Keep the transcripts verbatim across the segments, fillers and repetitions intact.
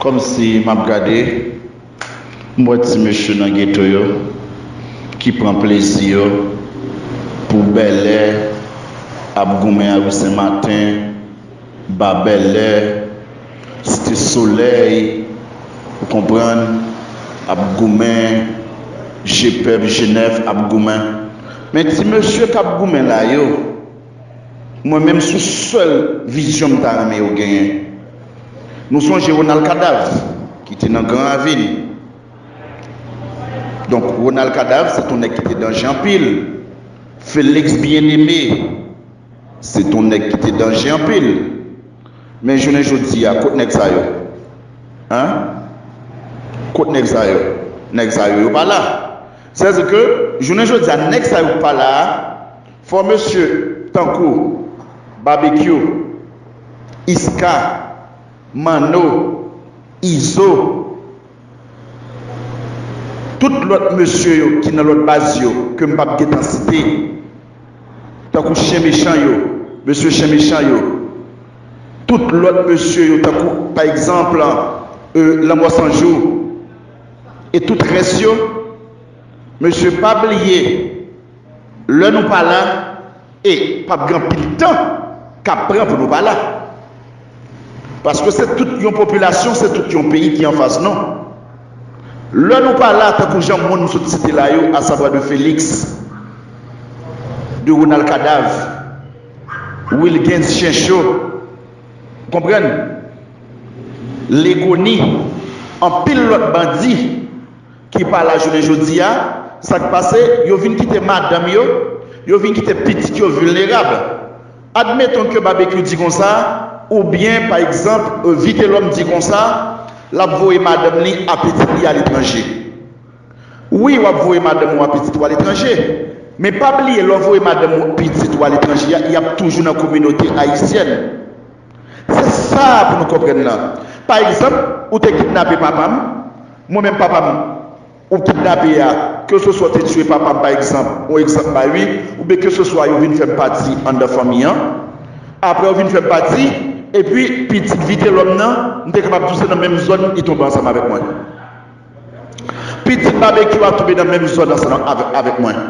Kòmsi m ap gade, m wè ti mesye nan geto yo ki pran plezi yo pou Bèlè ap goumen a Wi Sen Maten, ba Bèlè, Site Solèy, ou konprann, ap goumen, Jepèp, Jenèf ap goumen. Men ti mesye k ap goumen la yo, mwen menm se yon sèl vizyon m ta renmen yo genyen. Nou sonje Ronald Kadav ki te nan Gran Ravin. Donk Ronald Kadav se t on nèg ki te danje anpil. Félix Bien-Aimé se t on nèg ki te danje anpil. Men jounen jodi a, kot nèg sa yo? Hein? Kot nèg sa yo? Nèg sa yo, yo pa la. Sètadi ke jounen jodi a, nèg sa yo pa la a, fò mesye tankou Babekyou, Iska, Manno, Izo, tout lòt mesye yo ki nan lòt baz yo ke m p ap gentan site, tankou Chen Mechan yo, mesye Chen Mechan yo, tout lòt mesye yo, tankou, pa egzanp, euh, Lanmò San Jou, e tout rès yo, mesye, pa bliye, lè nou pa la, e p ap gen anpil tan k ap pran pou nou pa la. Paske se tout yon popilasyon, se tout yon peyi ki anfas nou. Lè nou pa la, tankou jan moun m sot site la yo, asavwa de Félix, de Ronald Kadav, Wilgens Chencho, ou konprann? Legoni, anpil lòt bandi ki pa la jounen jodi a, sa k pase, yo vin kite madanm yo, yo vin kite pitit yo vilnerab. Admeton ke Babekyou di konsa, oubyen, pa egzanp, euh, Vitelòm di konsa, l ap voye madanm li a pitit li aletranje. Wi, w ap voye madanm ou a pitit ou aletranje. Men pa bliye, lè w voye madanm ou pitit ou aletranje a, y ap toujou nan kominote ayisyèn. Se sa pou nou konprann lan. Pa egzanp, ou te kidnape papa m, mwen menm papa m, ou kidnape a, keseswa w te tiye papa m pa egzanp, yon egzanp m bay wi, oubyen keseswa yo vin fè m pati anndan fanmi an, apre yo vin fè m pati, epi pitit Vitelòm nan, m te kapab di w se nan menm zòn li tonbe ansanm avèk mwen. Pitit Babekyou a tonbe nan menm zòn ansanm avèk, avèk mwen.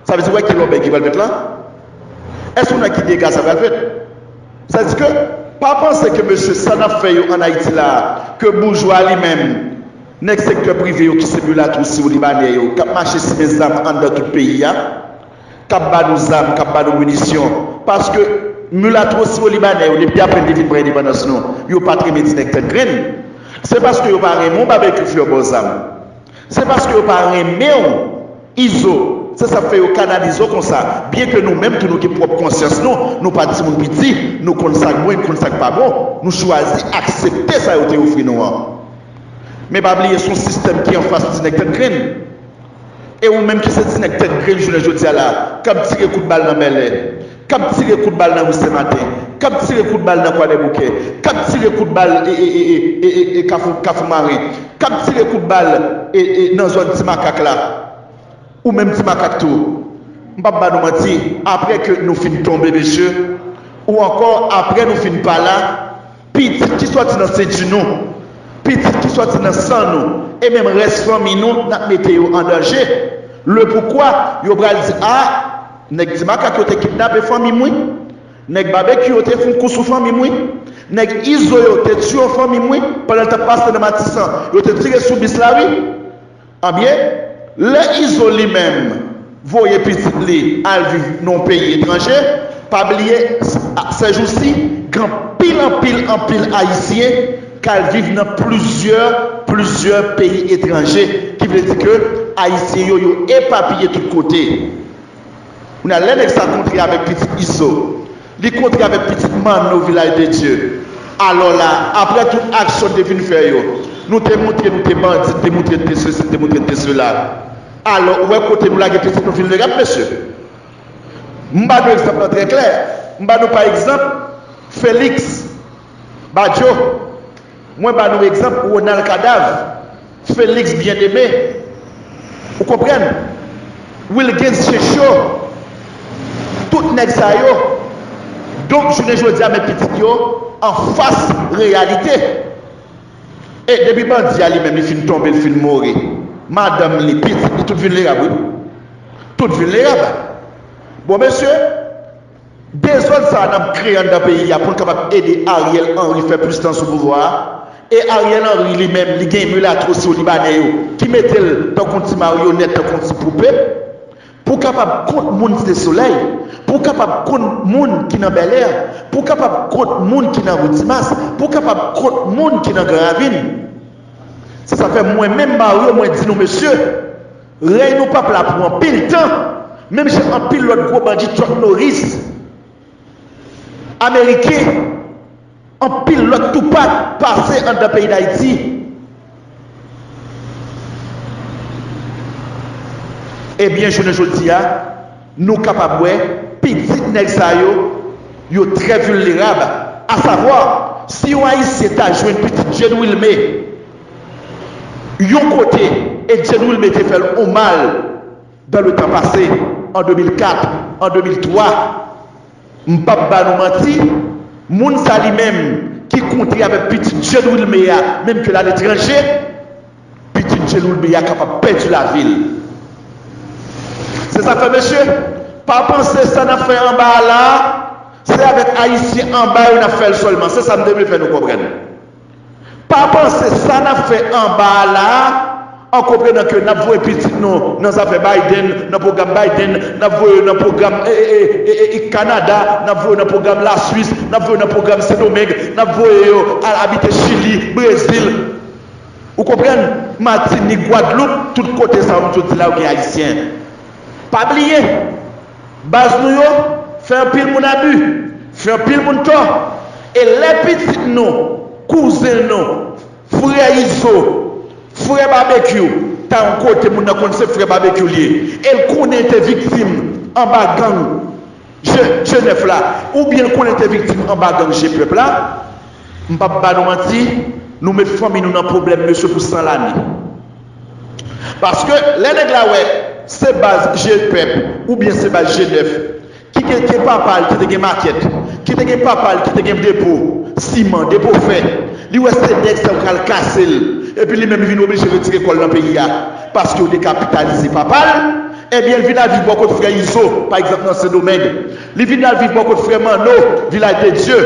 Sa vle di, w wè ki lòbèy ki pral fèt la? Èske w wè ki dega sa pral fèt? Sa vle di ke, pa panse ke mesye sa n ap fè yo ann Ayiti la, ke boujwa li menm, nèg sektè prive yo ki se milatwo siwo libanè yo, k ap mache simen zam anndan tout peyi a, k ap ba nou zam, k ap ba nou minisyon. Paske milatwo siwo libanè yo, depi apre n te fin pran endepandans nou, yo pa t renmen ti nèg tèt grenn. Se paske yo pa renmen w, Babekyou, fè yo ba w zam. Se paske yo pa renmen w, Izo. Se sa k fè yo kanalize w konsa. Byenke nou menm tou nou gen pwòp konsyans nou, nou pa timoun piti, nou konn sa k bon, nou konn sa k pa bon, nou chwazi aksepte sa yo te ofri nou an. Men pa bliye, se yon sistèm ki anfas ti nèg tèt grenn. E ou menm ki se ti nèg tèt grenn jounen jodi a la, k ap tire kout bal nan Bèlè, k ap tire kout bal nan Wi Sen Maten, k ap tire kout bal nan Kwadèboukè, k ap tire kout bal e, e, e, e, e, e Kafou, Kafou Maren, k ap tire kout bal e, e, nan zòn Ti Makak la, ou menm Ti Makak tou, m p ap ba nou manti, apre ke nou fin tonbe, mesye, ou ankò apre nou fin pa la, pitit ki sòti nan senti nou, pitit ki sòti nan san nou, e menm rès fanmi nou, n ap mete yo an danje. Le poukwa, yo pral di, a, nèg Ti Makak yo te kidnape fanmi m wi, nèg Babekyou yo te fè yon kou sou fanmi m wi, nèg Izo yo te tiye fanmi m wi, pandan l t ap pase nan Matisan, yo te tire sou bis la wi. Ebyen, lè Izo li menm voye pitit li al viv nan yon peyi etranje, pa bliye, sèjousi, gen anpil, anpil, anpil Ayisyen k al viv nan plizyè, plizyè peyi etranje, ki vle di ke Ayisyen yo, yo epapiye tout kote. Kounye a, lè nèg sa kontre avèk pitit Izo, li kontre avèk pitit Manno Vilaj de Dye. Alò la, apre tout aksyon n te fin fè yo, nou te montre nou te bandi, n te montre n te sesi, n te montre n te sela. Alò, ou wè kote nou lage pitit nou vilnerab, mesye? M ba nou egzanp lan trè klè. M ba nou pa egzanp Félix Badio. Mwen ba nou egzanp Ronald Kadav, Félix Bien-Aimé, ou konprann? Wilgens Chencho, tout nèg sa yo. Donk, jounen jodi a, men pitit yo anfas reyalite. E depi bandi a li menm li fin tonbe, li fin mouri, madanm li, pitit li, tout vilnerab, wi. Tout vilnerab. Bon, mesye, dezòd sa a n ap kreye anndan peyi a pou n kapab ede Ariel Henry fè plis tan sou pouvwa a. E Ariel Henry li menm, li gen milatwo syo libanè yo ki mete l tankou yon ti maryonèt, tankou yon ti poupe. Pou w kapab kont moun Site Solèy, pou w kapab kont moun ki nan Bèlè, pou w kapab kont moun ki nan Ri Timas, pou w kapab kont moun ki nan Gran Ravin. Se sa fè mwen menm Mario, mwen di nou, mesye, rèy nou p ap la pou anpil tan, menm jan anpil lòt gwo bandi Chuck Norris, ameriken, anpil lòt Tupac pase anndan peyi Dayiti. Ebyen, jounen jodi a, nou kapab wè pitit nèg sa yo, yo trè vilnerab. Asavwa, si yon Ayisyen ta jwenn pitit Jane Wilmé yon kote, e Jane Wilmé te fè l yon mal dans le temps passé, an de mil kat, an de mil twa, m p ap ba nou manti, moun sa li menm ki kontre avèk pitit Jane Wilmé a, menm ke l aletranje, pitit Jane Wilmé a kapab pèdi lavi l. Se sa fè, mesye, pa panse sa n ap fè anba a la a, se avèk Ayisyen anba yo n ap fè l sèlman. Se sa m te vle fè nou konprann. Pa panse sa n ap fè anba a la a, an konprenan ke n ap voye pitit nou nan zafè Biden, nan pwogram Biden, n ap voye yo nan pwogram e, e, e, e, e, Kanada, n ap voye yo nan pwogram Laswis, n ap voye yo nan pwogram Sendomeng, n ap voye yo al abite Chili, Brezil. Ou konprann? Matinik, Gwadloup, tout kote sa yo m sot di la, yo gen Ayisyen. Pa bliye, baz nou yo fè anpil moun abi, fè anpil moun tò. E lè pitit nou, kouzen nou, frè Izo, frè Babekyou, ta yon kote moun nan konn se frè Babekyou li ye, e l konnen te viktim anba gang G, G nèf la, oubyen l konnen te viktim anba gang G pèp la, m p ap ba nou manti, nou met fanmi nou nan pwoblèm, mesye, pou san lane. Paske lè nèg la wè se baz G pèp oubyen se baz G nèf ki te gen papa l ki te gen makèt, ki te gen papa l ki te gen depo siman, depo fè, li wè se nèg sa yo k al kase l, epi li menm li vin oblije retire kò l nan peyi a, paske yo dekapitalize papa l, ebyen, l vin al viv bò kot frè Izo, pa egzanp, nan Sendomeng. Li vin al viv bò kot frè Manno, Vilaj de Dye,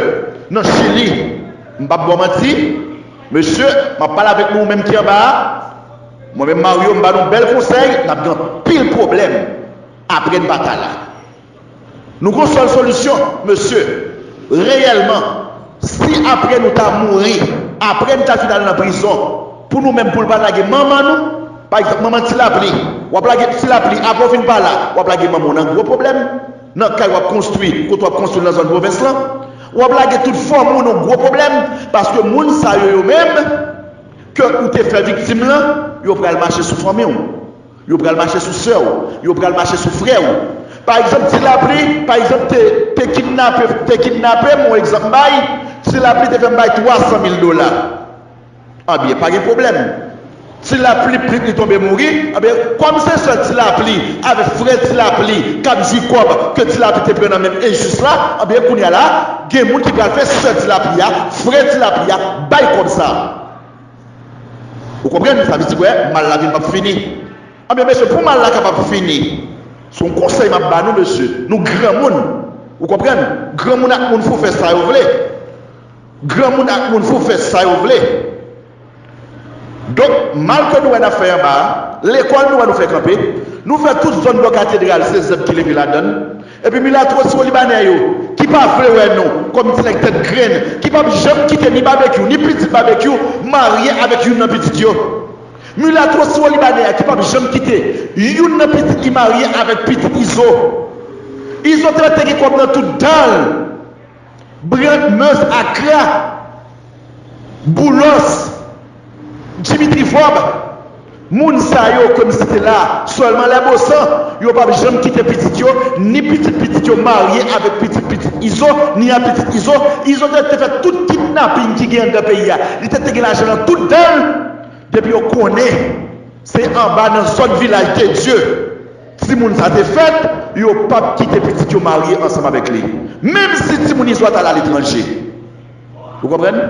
nan Chili. M p ap ba w manti, mesye, m ap pale avèk nou menm ki anba a. Mwen menm Mario, m ba nou bèl konsèy, n ap gen anpil pwoblèm apre n pa ta la. Nou gon sèl solisyon, mesye, reyèlman, si apre nou ta mouri, apre n ta fin al nan prizon, pou nou menm pou l pa lage manman nou, pa egzanp, manman Ti Lapli, w ap lage Ti Lapli, apre w fin pa la, w ap lage manman w nan gwo pwoblèm, nan kay w ap konstwi, kote w ap konstwi l nan zòn pwovens lan, w ap lage tout fanmi w nan gwo pwoblèm, paske moun sa yo, yo menm, ke ou te fè viktim lan, yo pral mache sou fanmi w. Yo pral mache sou sè w, yo pral mache sou frè w. Pa egzanp, Ti Lapli, pa egzanp, te, te kidnape, te kidnape m, yon egzanp m bay, Ti Lapli te fè m bay twa san mil dola. Anbyen, pa gen pwoblèm. Ti Lapli, pli li tonbe mouri, anbyen, kòm se sè Ti Lapli avèk frè Ti Lapli k ap jwi kòb ke Ti Lapli te pran nan men enjis la, anbyen, kounye a la, gen moun ki pral fè sè Ti Lapli a, frè Ti Lapli a, bay kòb sa a. Ou konprann? Sa vle di kwè mal la vin p ap fini. Anbyen, mesye, pou mal la kapab fini, se yon konsèy m ap ba nou, mesye. Nou granmoun. Ou konprann? Granmoun ak moun fou fè sa yo vle. Granmoun ak moun fou fè sa yo vle. Donk, mal ke nou wè n ap fè anba a, lekòl nou wè nou fè kanpe, nou fè tout zòn bò katedral, se zèb ki leve ladan l. Epi milatwo siwo libanè yo, ki pa vle wè nou, kòm ti nèg tèt grenn, ki p ap janm kite ni Babekyou, ni pitit Babekyou, marye avèk youn nan pitit yo. Milatwo siwo libanè a, ki p ap janm kite youn nan pitit li marye avèk pitit Izo. Izo te, te gen kòb nan tout dan l. Brent, Meuse, Accra, Boulos, Dimitri Vorbe, moun sa yo ke m site la, sèlman lè bosan, yo p ap janm kite pitit yo, ni pitit pitit yo marye avèk pitit pitit Izo, ni a pitit Izo. Izo te, te fè tout kidnaping ki gen anndan peyi a. Li te, te gen lajan nan tout dan l. Depi yo konnen se anba nan zòn Vilaj de Dye timoun sa te fèt, yo p ap kite pitit yo marye ansanm avèk li. Menm si timoun Izo a t al aletranje. Ou konprann?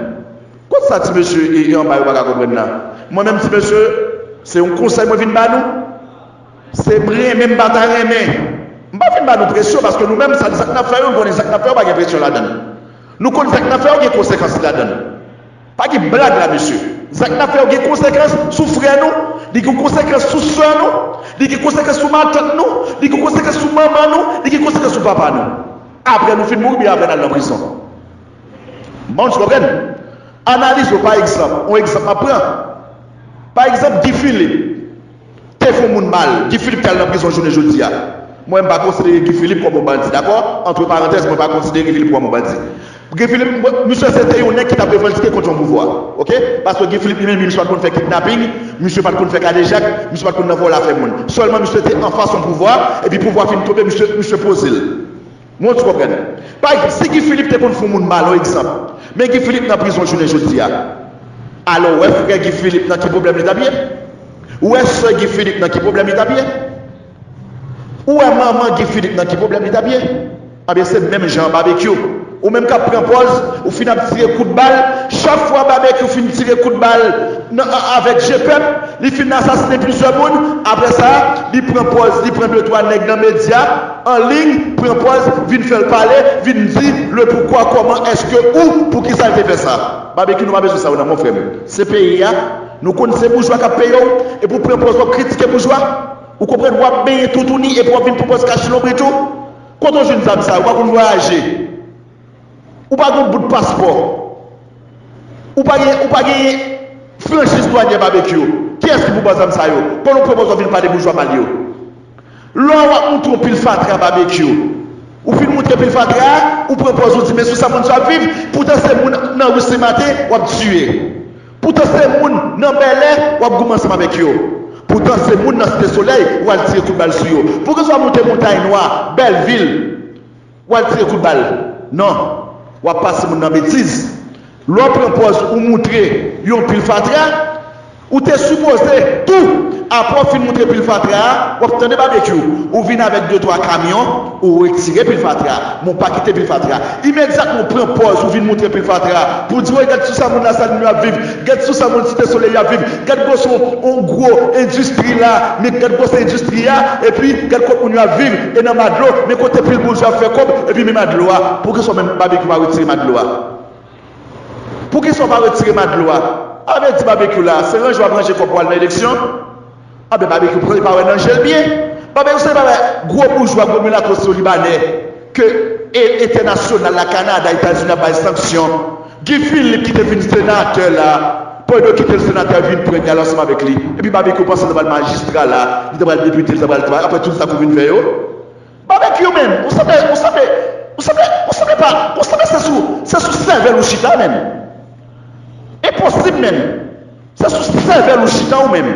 Kot sa ti mesye e, e anba yo pa ka konprann la? Mwen menm ti mesye, se yon konsèy mwen vin ba nou. Se m renmen, m pa ta renmen. M pa vin ba nou presyon, paske nou menm, sa, sa k n ap fè yo, nou konnen sa k n ap fè yo pa gen presyon ladan l. Nou konn sa k n ap fè yo gen konsekans ladan l. Pa gen blag la, mesye. Sa k n ap fè yo gen konsekans sou frè nou, li gen konsekans sou sè nou, li gen konsekans sou matant nou, li gen konsekans sou manman nou, li gen konsekans sou papa nou. Apre nou fin mouri, byen apre n al nan prizon. Bon, ou konprann? Analize yo, pa egzanp, yon egzanp m ap pran. Pa egzanp, Guy Philippe te fè yon moun mal. Guy Philippe t al nan prizon jounen jodi a. Mwen, m pa konsidere Guy Philippe kòm yon bandi, dakò? Antre parantèz, mwen pa konsidere Guy Philippe kòm yon bandi. Guy Philippe, mwen, misye se te yon nèg ki t ap revandike kont yon pouvwa. Oke? Paske Guy Philippe li menm, misye pa t konn fè kidnaping, misye pa t konn fè kadejak, misye pa t konn nan vòlè afè moun. Sèlman misye te anfas yon pouvwa, epi pouvwa fin tonbe, misye, misye poze l. Mwen, ou konprann? Pa egzanp, si Guy Philippe te konn fè yon moun mal, yon egzanp, men Guy Philippe nan prizon jounen jodi a. Alò, ou wè frè Guy Philippe nan ki pwoblèm li t ap ye? Ou wè sè Guy Philippe nan ki pwoblèm li t ap ye? Ou wè manman Guy Philippe nan ki pwoblèm li t ap ye? Anben, se menm jan Babekyou. Ou menm k ap pran pòz, ou fin ap tire kout bal. Chak fwa Babekyou fin tire kout bal nan, a- avèk G pèp, li fin asasinen plizyè moun. Apre sa, li pran pòz, li pran de twa nèg nan medya, an liy, pran pòz, vin fè l pale, vin di le poukwa, kòman, èske, ou, poukisa l te fè sa. Babekyou, nou pa bezwen sa yo nan men w, frè m. Se peyi a, nou konn se boujwa k ap peye w, epi w pran pòz w ap kritike boujwa. Ou konprann, w ap benyen toutouni epi w ap vin pran pòz kache lonbrit ou. Kote w jwenn zam sa yo? Ou pa konn vwayaje. Ou pa gen yon bout paspò. Ou pa gen, ou pa gen franchiz dwanyè Babekyou. Kiyès ki pou ba w zam sa yo? Kote w pran pòz w ap vin pale boujwa mal yo? Lè w ap montre yon pil fatra Babekyou, ou fin montre pil fatra a, ou pran pòz ou di, men sou sa moun sa ap viv, poutan se moun nan ri Senmaten w ap tiye. Poutan se moun nan Bèlè w ap goumen ansanm avèk yo. Poutan se moun nan Site Solèy ou al tire kout bal sou yo. Poukisa w ap monte Montay Nwa, Bèlvil, w al tire kout bal? Non, w ap pase moun nan betiz. Lè w pran pòz ou montre yon pil fatra, ou te sipoze tou, apre w fin montre pil fatra a, w ap tande Babekyou, ou vin avèk de twa kamyon, ou retire pil fatra a, men w pa kite pil fatra a. Imedyatman w pran pòz, ou vin montre pil fatra a, pou w di, woy, gad sou sa moun Lasalin yo ap viv, gad sou sa moun Site Solèy yo ap viv, gad gwo son yon gwo endistri la, men gad gwosè endistri a, epi gad kot moun yo ap viv, e nan Madlo, men kote pil boujwa ap fè kòb, epi men Madlo a. Poukisa w menm Babekyou pa retire Madlo a? Poukisa w pa retire Madlo a? A vle di Babekyou la, se ranje w ap ranje kòb pou w al nan eleksyon? Anben, Babekyou pran, li pa wè nan je l byen. Babekyou se li pa wè gwo boujwa, gwo milatwo siro libanè ke e- entènasyonal la, Kanada, Etazini ap bay sanksyon. Guy Philippe ki te vin senatè la, Pedro kite l senatè vin premye al ansanm avèk li. Epi Babekyou panse l ta pral majistra la, li ta pral depite, li ta pral travay. Apre tout sa k ou vin fè yo, Babekyou menm, ou sanble, ou sanble, ou sanble, ou sanble pa, ou sanble se sou, se sou sèvèl ou chita menm. Enposib menm. Se sou sèvèl ou chita ou menm.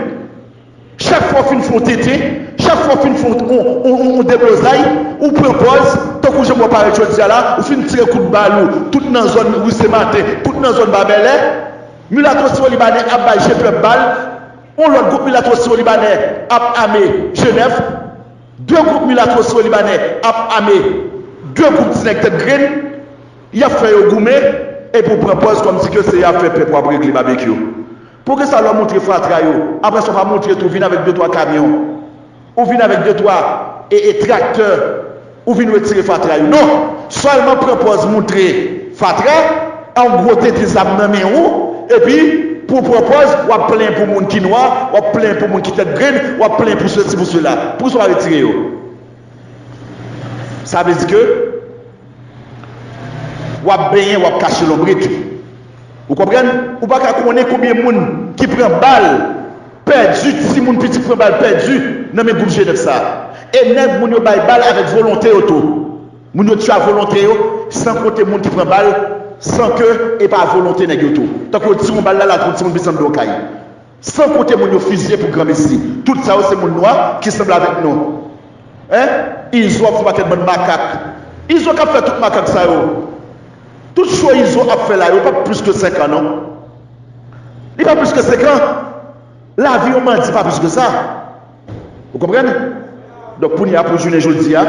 Chak fwa w fin fè yon tenten, chak fwa w fin fè yon, yon, yon, yon deblozay, ou pran pòz, tankou jan w parèt jodi a la, ou fin tire kout bal ou, tout nan zòn ri Senmaten, tout nan zòn Ba Bèlè, milatwo siro libanè ap bay G pèp bal, yon lòt gwoup milatwo siro libanè ap ame Jenèf, de gwoup milatwo siro libanè ap ame de gwoup ti nèg tèt grenn, y ap fè yo goumen, epi w pran pòz kòmsi ke se y ap fè pèp w ap regle Babekyou. Poukisa lè w montre fatra yo, apre sa w pa montre tou, vin avèk de twa kamyon, ou vin avèk de twa e, e traktè, ou vin retire fatra yo? Non, sèlman pran pòz montre fatra, an gwo tete zam nan men ou, epi pou w pran pòz, w ap plenyen pou moun ki nwa, w ap plenyen pou moun ki tèt grenn, w ap plenyen pou sesi, pou sela. Poukisa w pa retire yo? Sa vle di ke w ap benyen, w ap kache lonbrit ou. Ou konprann? Ou pa ka konnen konbyen moun ki pran bal, pèdi, timoun piti pran bal, pèdi nan men gwoup Jenèf sa a. E nèg moun yo bay bal avèk volonte yo tou. Moun yo tiye a volonte yo, san konte moun ki pran bal, san ke e pa volonte nèg yo tou. Tankou yo tire yon bal la, l al pran timoun piti anndan yon kay. San konte moun yo fizye pou granmesi. Tout sa yo se moun nwa ki sanble avèk nou. Hein? Izo ap fè yon pakèt bann makak. Izo k ap fè tout makak sa yo. Tout cho Izo ap fè la yo pa plis ke senk an non. Li pa plis ke senk an. Lavi yon bandi pa plis ke sa. Ou konprann? Donk kounye a pou jounen jodi a,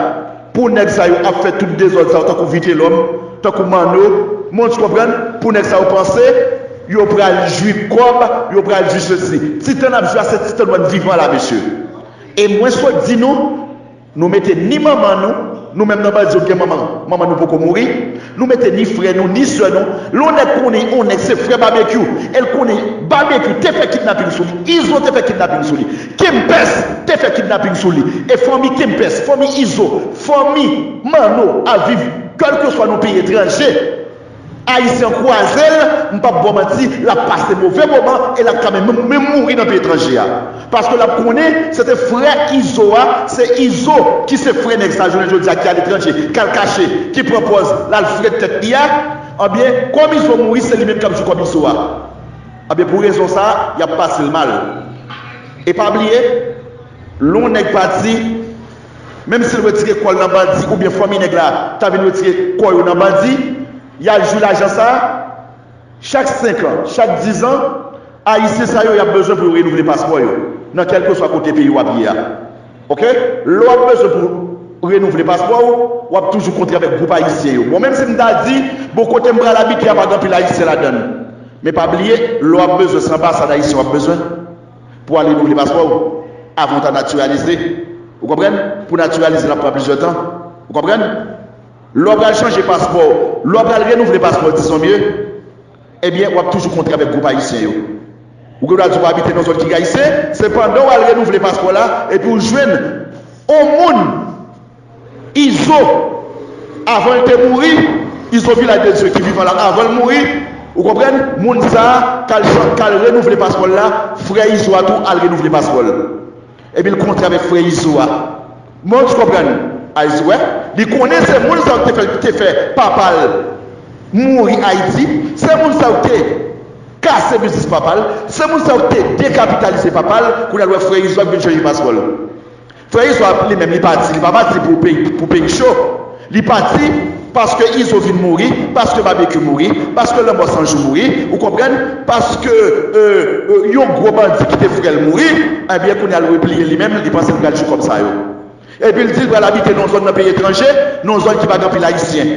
pou nèg sa yo ap fè tout dezòd sa yo tankou Vitelòm, tankou Manno, mwen, ou konprann? Pou nèg sa yo panse Yo pral jwi kòb, yo pral jwi sesi. Ti tan n ap jwi a, se ti tan nou menm vivan la, mesye. E mwen sot di nou, nou mete ni manman nou, nou menm nan bandi yo gen manman, manman nou poko mouri. Nou mete ni frè nou, ni sè nou. Lè yon nèg konnen yon nèg se frè Babekyou, e l konnen Babekyou te fè kidnaping sou li, Izo te fè kidnaping sou li, Kempès te fè kidnaping sou li, e fanmi Kempès, fanmi Izo, fanmi Manno ap viv kèlkeswa nan peyi etranje. Ayisyen an kwaze l, m p ap ba w manti, l ap pase move moman e l ap ka menm, menm mouri nan peyi etranje a. Paske l ap konnen se te frè Izo a, se Izo ki se frè nèg sa jounen jodi a ki aletranje, k al kache, ki pran pòz l al frèt tèt li a. Anbyen, kòm Izo mouri, se li menm k ap jwi kòb Izo a. Anbyen, pou rezon sa a, y ap pase l mal. E pa bliye, lè yon nèg pati, menm si l retire kò l nan bandi oubyen fanmi nèg la ta vin retire kò yo nan bandi, y al jwi lajan sa a, chak senk an, chak diz an, Ayisyen sa yo, y ap bezwen pou yo renouvle paspò yo, nan kèlkeswa kote peyi w ap ye a. Oke? Lè w ap bezwen pou renouvle paspò w, w ap toujou kontre avèk gwoup ayisyen yo. Bon, menm si m ta di, bò kote m pral abite a pa gen anpil Ayisyen ladan l. Men pa bliye, lè w ap bezwen, se anbasad ayisyen w ap bezwen pou al renouvle paspò w, avan w ta natiralize. Ou konprann? Pou natiralize l ap pran plizyè tan. Ou konprann? Lè w pral chanje paspò w, lè w pral renouvle paspò w, dizon mye, ebyen, w ap toujou kontre avèk gwoup ayisyen yo. Ou gen dwa di w abite nan zòn ki ayisyen, se pandan w al renouvle paspò w la, epi w jwenn yon moun, Izo, avan l te mouri, Izo Vilaj de Dye ki vivan la, avan l mouri, ou konprann, moun sa a k al, k al renouvle paspò l la, frè Izo a tou al renouvle paspò l. Epi l kontre avèk frè Izo a. Mwen, ou konprann? Ayiti, wè. Li konnen se moun sa yo ki te fè, te fè papa l mouri Ayiti. Se moun sa yo ki te kase biznis papa l. Se moun sa yo ki te dekapitalize papa l. Kounye a l wè frè Izo a vin chanje paspò l. Frè Izo a li menm, li pati. Li pa pati pou peyi, pou peyi cho. Li pati paske Izo vin mouri, paske Babekyou mouri, paske Lanmò San Jou mouri, ou konprann? Paske, euh, euh, yon gwo bandi ki te frè l mouri, ebyen, kounye a l repliye li menm, li panse l pral jwi kòb sa yo. Epi l di l pral abite nan yon zòn nan peyi etranje, nan yon zòn ki pa gen anpil Ayisyen.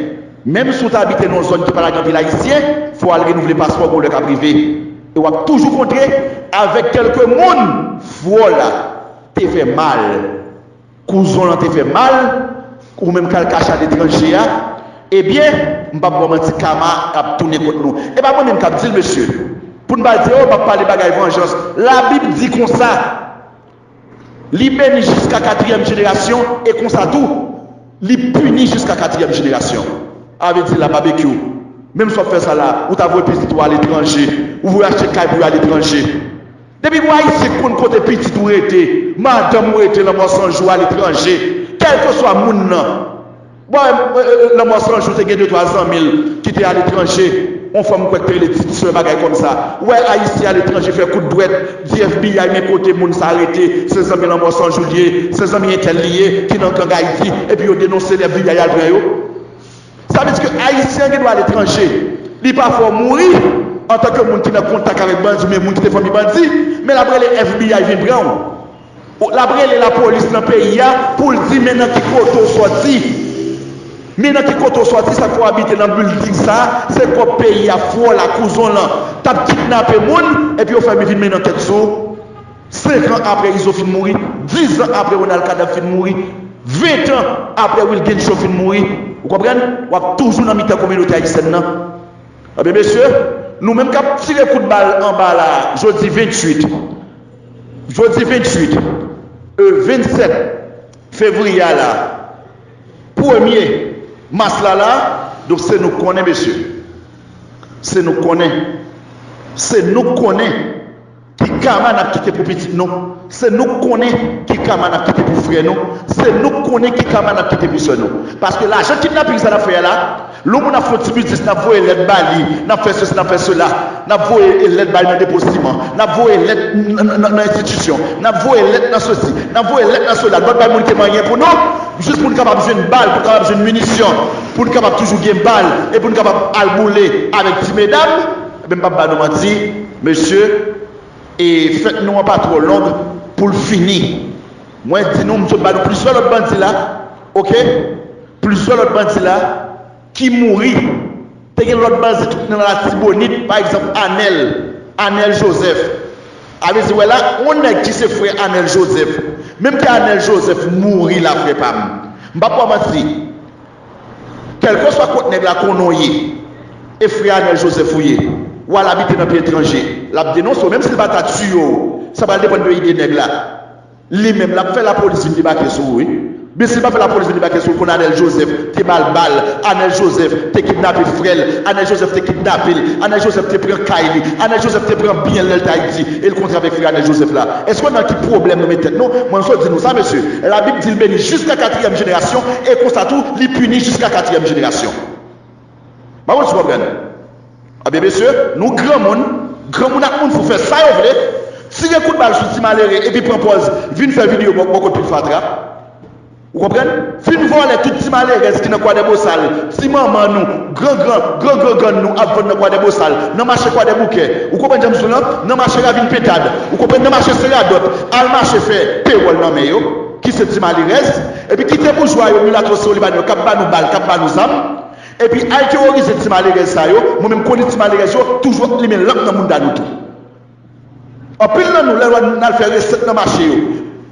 Menm si w ta abite nan yon zòn ki pa ta gen anpil Ayisyen, fò w al renouvle paspò w, gon lè k ap rive. E w ap toujou kontre avèk kèlke moun, fwòl la te fè mal. Kouzon lan te fè mal, ou menm k al kache aletranje a, ebyen, m p ap ba w manti, kama ap tounen kont nou. E pa mwen menm k ap di l, mesye. Pou n pa di, o, m ap pale bagay vanjans. Labib di konsa, li beni jiska katriyèm jenerasyon, e konsa tou, li pini jiska katriyèm jenerasyon. A vle di la, Babekyou, menm si w ap fè sa la, ou ta voye pitit ou aletranje, ou voye achte kay pou yo aletranje. Depi gon Ayisyen k konn kote pitit ou rete, madanm ou rete, Lanmò San Jou aletranje, kèlkeswa moun nan. Bon, euh, euh, Lanmò San Jou te gen de twa zanmi l ki te aletranje, yon fanm kwè k te rele Ti Sè, bagay kòmsa. Ou wè Ayisyen aletranje fè kout dwèt, di F B I men kote moun sa rete, se zanmi Lanmò San Jou li ye, se zanmi entèl li ye, ki nan gang Ayiti, epi yo denonse l, F B I al pran yo. Sa vle di ke Ayisyen an gen dwa aletranje. Li pa fè w mouri antanke moun ki nan kontak avèk bandi oubyen moun ki te fanmi bandi, men l ap rele F B I vin pran w. L ap rele lapolis nan peyi a pou l di men nan ki kote w sòti. Men nan ki kote w sòti, sa k fè w abite nan bilding sa, se kòb peyi a, fwòl la, kouzon lan, t ap kidnape moun, epi yo fè vin men nan tèt sou w. Senk an apre Izo fin mouri, diz an apre Ronald Kadav fin mouri, ven tan apre Wilgen Cho fin mouri, ou konprann? W ap toujou nan mitan kominote ayisyèn nan. Ebyen, mesye, nou menm k ap tire kout bal anba la, jodi venntuit, jodi venntuit, e, vennsèt fevriye a la, premye mas la la, donk se nou k konnen, mesye. Se nou k konnen. Se nou k konnen ki kama n ap kite pou pitit nou. Se nou k konnen ki kama n ap kite pou frè nou. Se nou k konnen ki kama n ap kite pou sè nou. Paske lajan kidnaping sa n ap fè a la, lè yon moun ap fè yon ti biznis, n ap voye lèt ba li, n ap fè sesi, n ap fè sela, n ap voye lèt ba li nan depo siman, n ap voye lèt nan, nan, nan, nan enstitisyon, n ap voye lèt nan sesi, n ap voye lèt nan sela, n ap bay moun ki manyen pou nou, jis pou n kapab jwenn bal, pou n kapab jwenn minisyon, pou n kapab toujou gen bal, e pou n kapab al boule avèk ti medam, ebyen, m p ap ba nou manti, mesye, e fèt nou an pa twò long pou l fini. Mwen di nou, m sot ba nou plizyè lòt bandi la, oke? Plizyè lòt bandi la ki mouri Te gen lòt bandi tou nan Latibonit, pa egzanp, Anèl, Anèl Joseph. A vle di, wè la, yon nèg ki se frè Anèl Joseph, menm ke Anèl Joseph mouri la, frè pa m, m p ap ba w manti, kèlkeswa kot nèg la konnen w ye, e frè Anèl Joseph ou ye, w al abite nan peyi etranje, l ap denonse w, menm si l pa ta tiye w, sa pral depann de ide nèg la. Li menm, l ap fè lapolis vin debake sou ou, wi. Men si l pa fè lapolis vin debake sou ou, konn Anèl Joseph te ba l bal, Anèl Joseph te kidnape frè l, Anèl Joseph te kidnape l, Anèl Joseph te pran kay li, Anèl Joseph te pran byen l lè l t Ayiti, e l kontre avèk frè Anèl Joseph la. Èske w nan ki pwoblèm nou met tèt nou? Mwen, m sot di nou sa, mesye. Labib di l beni jiska katriyèm jenerasyon, e konsa tou, li pini jiska katriyèm jenerasyon. M pa konn si w konprann. Ebyen, mesye, nou granmoun, granmoun ak moun fou fè sa yo vle, tire kout bal sou ti malere epi pran pòz vin fè videyo bò, bò kot pil fatra. Ou konprann? Vin vòlè tout ti malerèz ki nan Kwadèbosal, ti manman nou, gran gran, gran gran grann nou ap vann nan Kwadèbosal, nan mache Kwadèboukè. Ou konprann jan m di w lan? Nan mache Ravin Pentad. Ou konprann? Nan mache Seradòt. Al mache fè pewòl nan men yo, ki se ti malerèz. Epi kite boujwa yo, milatwo sewolibanè yo, k ap ba nou bal, k ap ba nou zam. Epi al teworize ti malerèz sa yo, mwen menm konnen ti malerèz yo toujou ap limen lanp nan mounda nou tou. Anpil nan nou, lè n al fè resèt nan mache yo,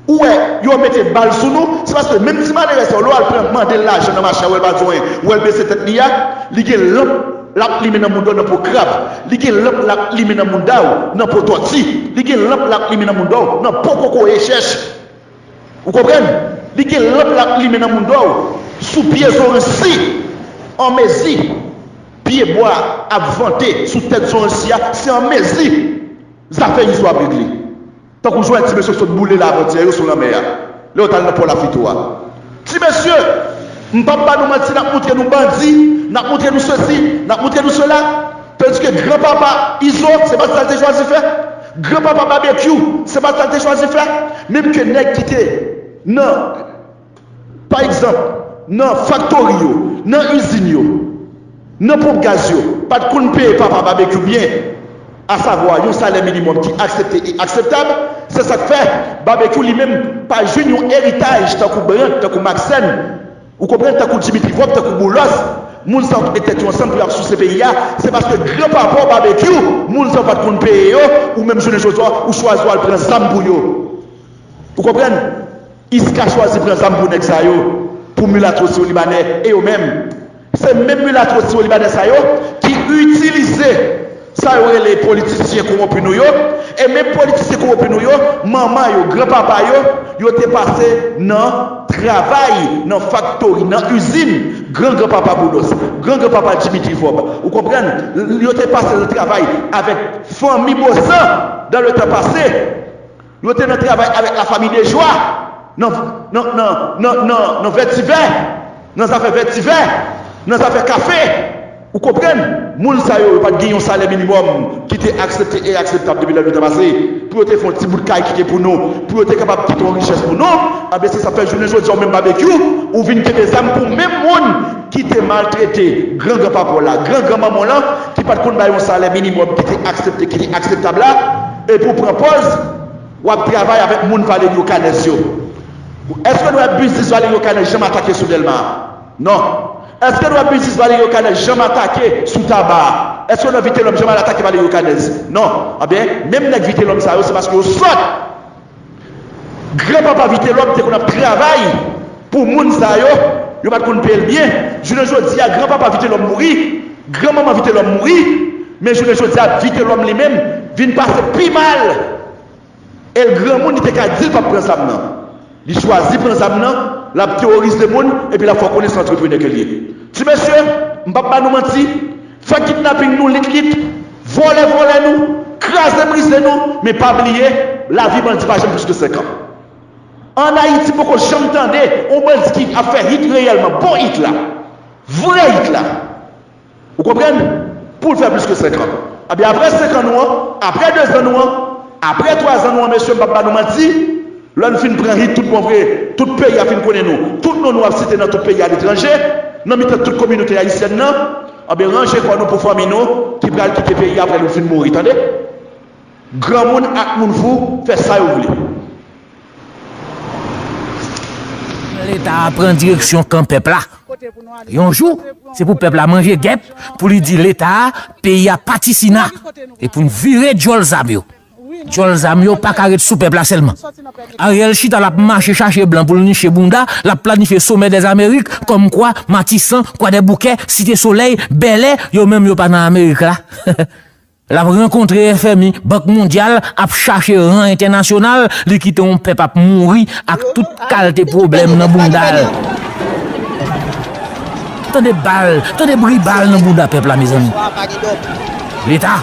ou wè yo mete bal sou nou, se paske menm ti malerèz sa yo, lè w al pran mande l lajan nan mache a, ou wè l pa di w anyen, ou wè l bese tèt li a, li gen lanp l ap limen nan mounda w nan po krab, li gen lanp l ap limen nan mounda w nan po tòti, li gen lanp l ap limen nan mounda w nan po kokoye chèch. Ou konprann? Li gen lanp l ap limen nan mounda w sou pye zoranj si, an mezi, pye bwa ap vante sou tèt zoranj si a, se an mezi zafè izo ap regle. Tankou jwèt ti mesye sot boule la avantyè yo sou lanmè a, lè yo t al nan pò Lafito a. Ti mesye, m p ap ba nou manti, n ap montre nou bandi, n ap montre nou sesi, n ap montre nou sela. Tandiske granpapa Izo, se pa sa l te chwazi fè. Granpapa Babekyou, se pa sa l te chwazi fè. Menm ke nèg ki te nan, pa egzanp, nan faktori yo, nan izin yo, nan ponp gaz yo, pa t konn peye papa Babekyou byen, asavwa yon salè minimòm ki aksepte e akseptab. Se sa k fè Babekyou li menm pa jwenn yon eritaj tankou Brandt, tankou Maxène. Ou konprann? Tankou Dimitri Vorbe, tankou Boulos, moun sa yo ki met tèt yo ansanm pou y ap souse peyi a, se paske granpapa w Babekyou, moun sa yo pa t konn peye yo, ou menm jounen jodi a, ou chwazi w al pran zam pou yo. Ou konprann? Iska chwazi pran zam pou nèg sa yo, pou milatwo siwo libanè, e yo menm. Se menm milatwo siwo libanè sa yo ki itilize sa yo rele politisyen kowonpi nou yo, e menm politisyen kowonpi nou yo, manman yo, granpapa yo, yo te pase nan travay, nan faktori, nan izin, gran granpapa Boulos, gran granpapa Dimitri Vorbe. Ou konprann? Yo te pase nan travay avèk fanmi Bozan dans le temps passé. Yo te nan travay avèk lafanmi Dejoie nan, nan, nan, nan, nan, nan vètivè, nan zafè vètivè, nan zafè kafe. Ou konprann? Moun sa yo, yo pa t gen yon salè minimòm ki te aksepte e akseptab depi lè lontan pase, pou yo te fè yon ti bout kay ki te pou nou, pou yo te kapab kite yon richès pou nou. Anben, se sa k fè jounen jodi a, ou menm Babekyou, ou vin kenbe zam pou menm moun ki te maltrete gran granpapa w la, gran granmanman w lan, ki pa t konn bay yon salè minimòm ki te aksepte, ki te akseptab la, epi w pran pòz w ap travay avèk moun Valerio Canès yo. Èske nou wè biznis Valerio Canès janm atake sou Dèlma a? Non. Èske nou wè biznis Valerio Canès janm atake sou Taba a? Èske nou wè Vitelhomme janm al atake Valerio Canès? Non. Anben, menm nèg Vitelhomme sa yo, se paske yo sòt. Granpapa Vitelhomme te konn ap travay pou moun sa yo, yo pa t konn peye l byen. Jounen jodi a, granpapa Vitelhomme mouri, granmanman Vitelhomme mouri, men jounen jodi a, Vitelhomme li menm vin pase pi mal. E l granmoun, li te ka di l p ap pran zam nan. Li chwazi pran zam nan, l ap teworize moun, epi l ap fè w konnen se antreprenè ke l ye. Ti mesye, m p ap ba nou manti, fè kidnaping nou lit lit, vòlè vòlè nou, kraze brize nou, men pa bliye, lavi bandi pa janm plis ke senk an. Ann Ayiti, poko janm tande yon bandi ki ap fè hit reyèlman, bon hit la, vrè hit la. Ou konprann? Pou l fè plis ke senk an. Anben, apre senk an nou an, apre dezan nou an, apre twazan nou an, mesye, m p ap ba nou manti, lè n fin pran hit tout bon vre, tout peyi a fin konnen nou, tout non nou ap site nan tout peyi aletranje, nan mitan tout kominote ayisyèn nan, anben, ranje kò nou pou fanmi nou ki pral kite peyi a apre nou fin mouri, tande? Granmoun ak moun fou, fè sa yo vle. Leta a pran direksyon kan pèp la. Yon jou, se pou pèp la manje gèp, pou li di Leta a, peyi a pa ti Sina. E pou n vire djòl zam yo. Djòl zam yo pa ka ret sou pèp la sèlman. Ariel chita l ap mache chache blan pou l niche bounda, l ap planifye Sommet des Amériques, kòmkwa Matisan, Kwadèboukè, Site Solèy, Bèlè, yo menm yo pa nan Amerik la. L ap rankontre F M I, Bank Mondyal, ap chache ran entènasyonal, li kite yon pèp ap mouri ak tout kalte pwoblèm nan bounda l. Tande bal, tande bri bal nan bounda pèp la, mezanmi. Leta,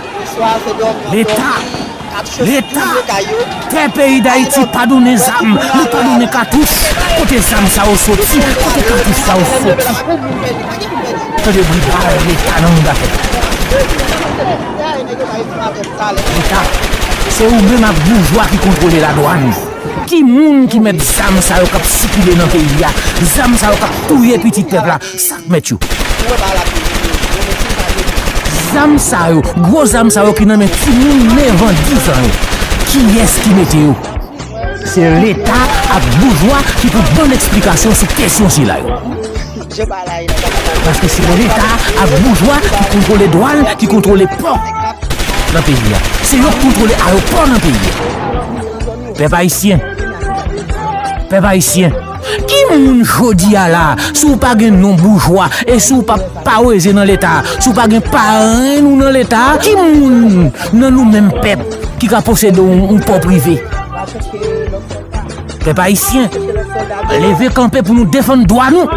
Leta, Leta, tè peyi Dayiti pa donnen zam, li pa donnen katouch. Kote zam sa yo soti? Kote katouch sa yo soti? Tande bri bal Leta nan bounda pèp. Leta, se ou menm ak boujwa ki kontwole ladwàn. Ki moun ki mèt zam sa yo k ap sikile nan peyi a? Zam sa yo k ap touye pitit pèp la, sa k mèt yo? Zam sa yo, gwo zam sa yo ki nan men timoun nevan, dizan yo, kiyès ki mete yo? Se Leta ak boujwa ki pou ban n eksplikasyon sou kesyon sila yo. Paske se Leta ak boujwa ki kontwole dwàn, ki kontwole pò nan peyi a. Se yo k kontwole ayewopò nan peyi a. Pèp ayisyen, pèp ayisyen, ki moun jodi a la, si w pa gen non boujwa, e si w pa paweze nan Leta, si w pa gen parenn ou nan Leta, ki moun nan nou menm pèp ki ka posede yon, yon pò prive? Pèp ayisyen, leve kanpe pou nou defann dwa nou.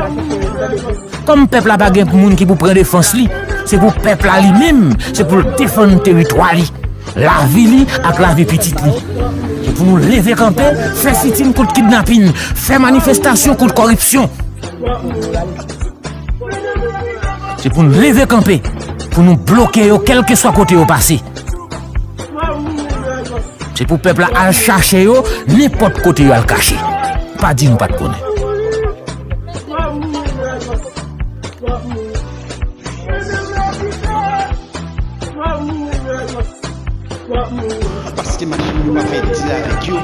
Kòm pèp la pa gen moun ki pou pran defans li, se pou pèp la li menm, se pou l defann teritwa li, lavi li ak lavi pitit li. Se pou nou leve kanpe, fè sitin kont kidnapin, fè manifestasyon kont kòripsyon. Se pou n leve kanpe, pou nou bloke yo kèlkeswa kote yo pase. Se pou pèp la al chache yo nenpòt kote yo al kache. Pa di nou pa t konnen. Paske machin yo pa fè dil avèk yo.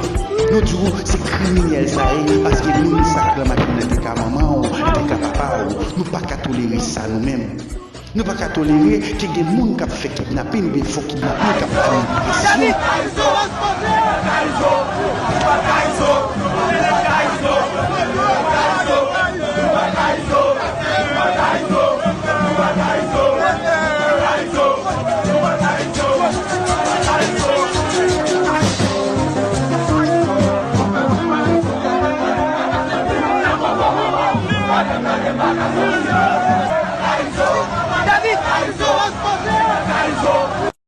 Nou di w se kriminèl sa ye, paske moun sa k pran machin nan te ka manman w, te ka papa w. Nou pa ka tolere sa nou menm. Nou pa ka tolere ke gen moun k ap fè kidnapin oubyen fo kidnapin k ap ba nou presyon.